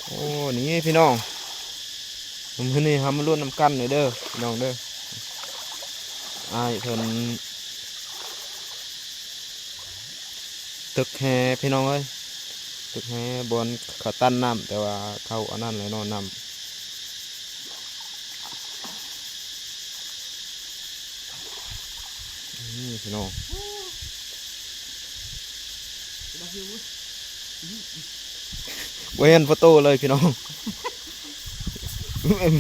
ໂອ້ ນີ້ພີ່ນ້ອງ ມື້ນີ້ເຮົາມາລຸ້ນນຳກັນເດີພີ່ນ້ອງເດີ. ອ້າຍເພິ່ນຕຶກແຮ່ພີ່ນ້ອງເອີຍ, ຕຶກແຮ່ບ່ອນເຂົາຕັນນ້ຳ ແຕ່ວ່າເຂົາອັນນັ້ນແຫຼະເນາະ ນ້ຳ. ນີ້ພີ່ນ້ອງ ບໍ່ເຫັນພໍ່ໂຕເລີຍພີ່ນ້ອງ.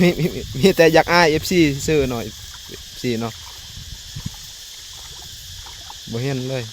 ມີ ມີ ມີແຕ່ຢາກອາຍເອັຟຊີຊື່ໆເນາະ ເອັຟຊີເນາະ ບໍ່ເຫັນເລີຍ.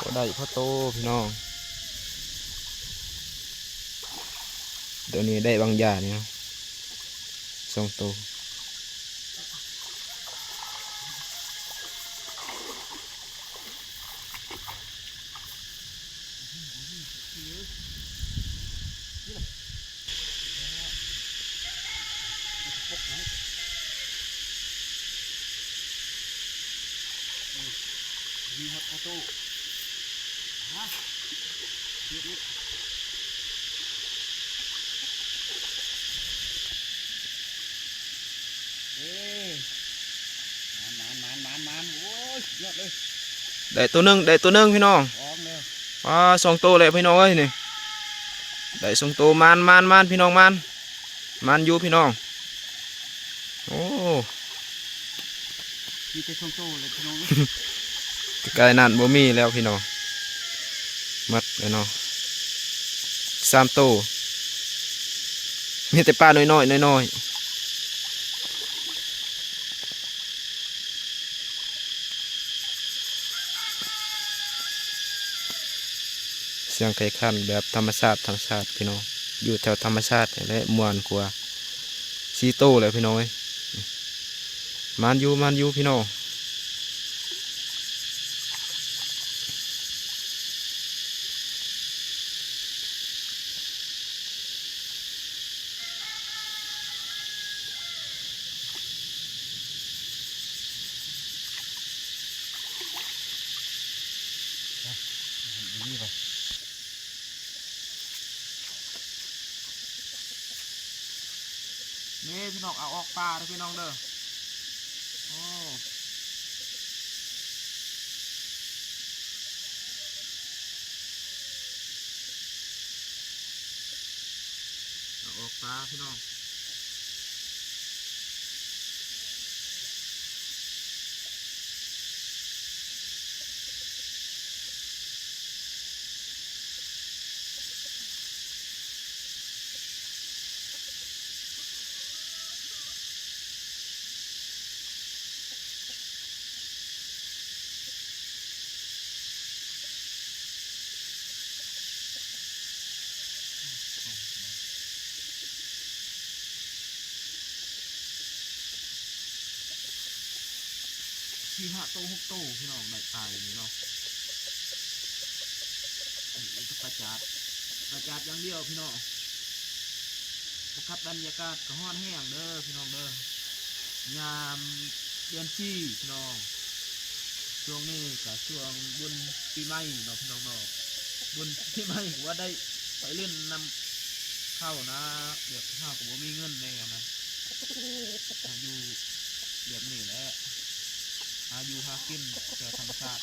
ບໍ່ໄດ້ພໍໂຕພີ່ນ້ອງ. ດຽວນີ້ໄດ້ບາງຢ່າງນີ້ເນາະ ສອງໂຕ. ມີຮອດພໍ່ຕູ້ ຮະ ເຮັດອີກ ເອີ ໝານໆໆໆ ໂອ້ຍ ສຸດຍອດເລີຍ. ໄດ້ໂຕໜຶ່ງ ໄດ້ໂຕໜຶ່ງພີ່ນ້ອງ ສອງແລ້ວ ປາ ສອງໂຕແລ້ວພີ່ນ້ອງເອີຍ ນີ້ ໄດ້ສອງໂຕ ໝານໆໆ ພີ່ນ້ອງ ໝານ ໝານຢູ່ພີ່ນ້ອງ. ໂອ້ ມີແຕ່ສອງໂຕແຫຼະພີ່ນ້ອງ ໃກ້ໆນັ້ນບໍ່ມີແລ້ວພີ່ນ້ອງ ໝົດແລ້ວເນາະ ສາມໂຕ ມີແຕ່ປານ້ອຍໆ ນ້ອຍໆ. ສຽງໄກ່ຂັນແບບທຳມະຊາດ ທຳມະຊາດພີ່ນ້ອງ ຢູ່ແຖວທຳມະຊາດນີ້ແຫຼະ ມ່ວນກວ່າ ສີ່ໂຕແລ້ວພີ່ນ້ອງເອີຍ. ໝານຢູ່ ໝານຢູ່ພີ່ນ້ອງ. ນີ້ພີ່ນ້ອງ ເອົາອອກປາເດີພີ່ນ້ອງເດີ ໂອ້. ເອົາອອກປາພີ່ນ້ອງ. ສີ່ຫ້າໂຕ ຫົກໂຕພີ່ນ້ອງ ໄດ້ປາຢູ່ນີ້ເນາະ. ອັນນີ້ກໍປາຈາດ ປາຈາດຢ່າງດຽວພີ່ນ້ອງ. ສະພາບບັນຍາກາດກໍຮ້ອນແຮງເດີພີ່ນ້ອງເດີ ຍາມເດືອນສີ່ພີ່ນ້ອງ. ຊ່ວງນີ້ກໍຊ່ວງບຸນປີໃໝ່ເນາະພີ່ນ້ອງເນາະ ບຸນປີໃໝ່ກໍວ່າໄດ້ໄປຫຼິ້ນນຳເຂົານະ ແບບເຮົາກໍບໍ່ມີເງິນແດ່ນະ ເຮົາຢູ່ແບບນີ້ແຫຼະ ຫາຢູ່ຫາກິນແຖວທຳມະຊາດ.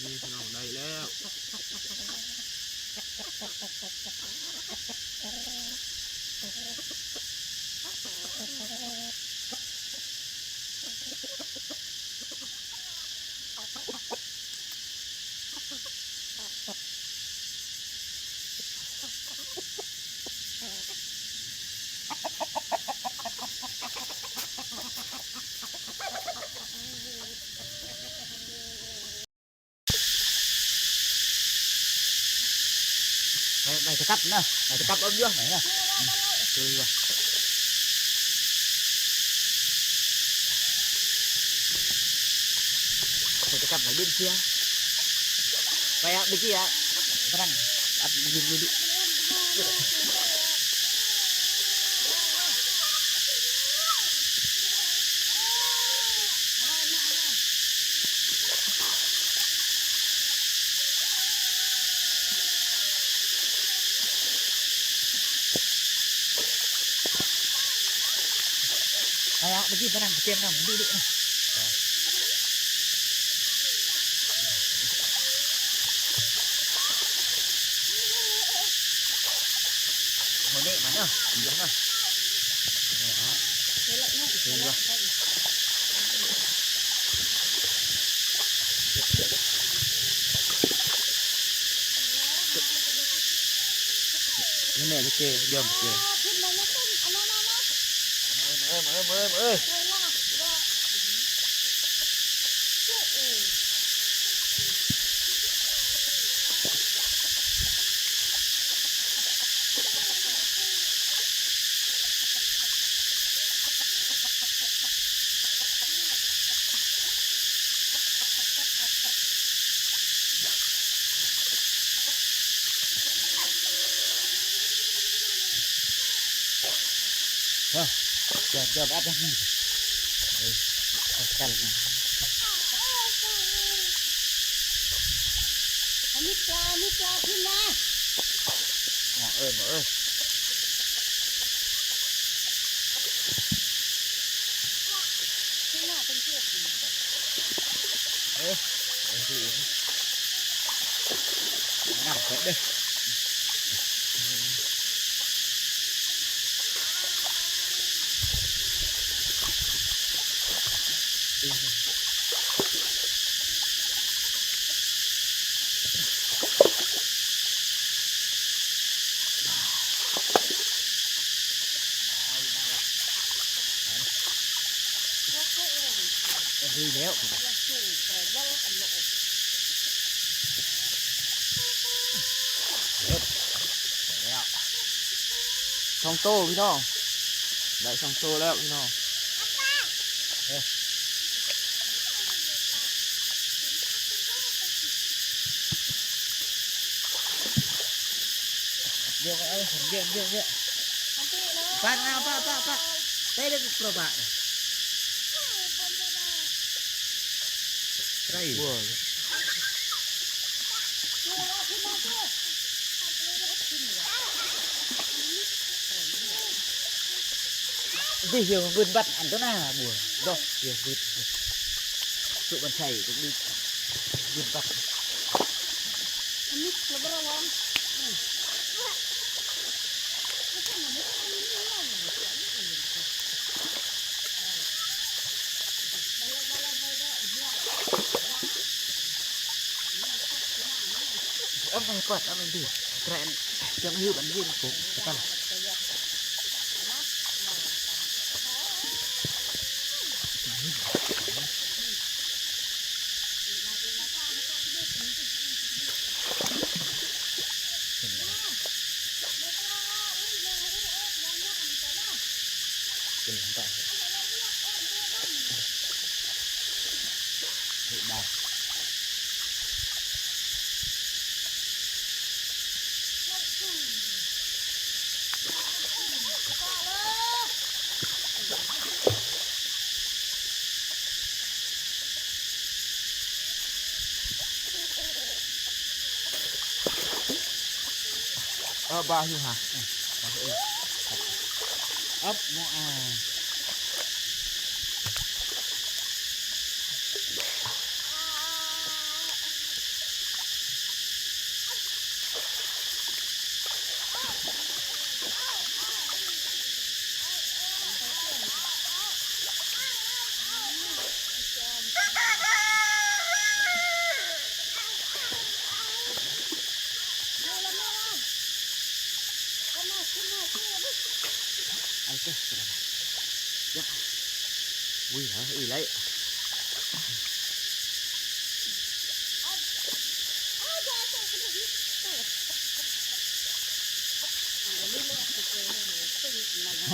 ນີ້ພີ່ນ້ອງ ໄດ້ແລ້ວ ໄປ ໄປຕະກັບນະ ໄປຕະກັບເອົາຢູ່ໄປນະ ເອີ ວ່າ ໄປຕະກັບໃນດິນເສຍ ໄປອະ ໄປຈີ້ອະ ພະນັງ ອັດ ຢືນຢູ່ ໄປອະ ໄປກິນ ໄປນັ່ງ ໄປຕຽມນຳ ດຸໆ ນະ ມື້ນີ້ມາເດີ ເດີນະ ນີ້ແມ່ ເຈ ດຽວ ເຈ ມາເອີຍ ມາເອີຍ ມາເອີຍ ມາເອີຍ. ເອີ ຈອດ ຈອດອັດ ເອີ ເອົາກັນ ມີປາ ມີປາຂຶ້ນມາ ມາເອີຍ ມາເອີຍ. ເອີ ເອີ ນຳເພິ່ນເດີ ເຮີ້ຍ ແລ້ວ ສອງໂຕພີ່ນ້ອງ ໄດ້ສອງໂຕແລ້ວພີ່ນ້ອງ ເອີ. ວຽກ ວຽກ ວຽກ ວຽກ ປາດ ປາດ ປາດ ປາດ ໄປເດີ ປະບາດ ໄກ ເດ້ ວຽກ ວຽກ ບັດ ອັນໂຕໜ້າ ບົວ ດອກ ວຽກ ວຽກ ສຸບັນໄຊ ວຽກ ວຽກ ບັດ. ເອົາໄປກວາດເອົາໄປດີ ແກນ ຈະມາຮືບອັນນີ້ ໂກ ຕະກັນ. ເອີ ບາຢູ່ຫາ ເອີ ອັບ ໂມອາ. ອຸ້ຍ ເອີຍ ເອີຍ ໄລ່.